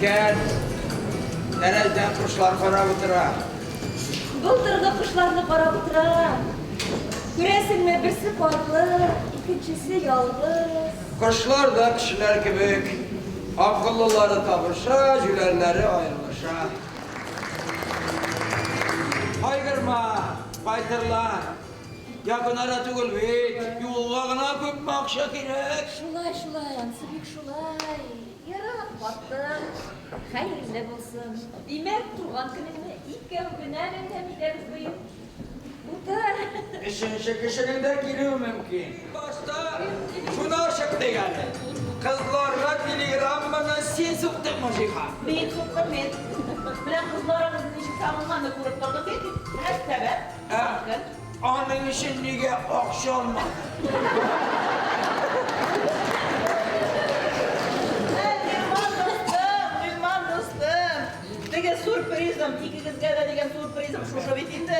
икән. Тәрәздән кошлар карап утыра. Былтыргы кошларны карап утыра. Күрәсеңме, берсе парлы, икенчесе ялгыз. Кошлар да кешеләр кебек. Акыллылары табыша, җүләрләре аерылыша. Кайгырма, кайтырлар. Якын ара түгел бит. Юлга гына күпме акча кирәк. Шулай, шулай, ансы бик шулай. Ярар, картым, хәерле булсын. Димәк, туган көнеңне икәү генә бәйрәм итәбез быел. Утыр. Өченче кешенең дә килүе мөмкин. Башта шуны ачыклыйк әле. Кызларга телеграмманы син суктыңмы, Җиһан? Мин суктым, мин. Менә кызларыгыз ничек сагынганны күреп тордым бит. Менә сәбәп. Ә аның өчен нигә акча алмадың? Ә, Гыйльман дустым, Гыйльман дустым. Теге сюрпризым, икегезгә дә дигән сюрпризым шушы бит инде.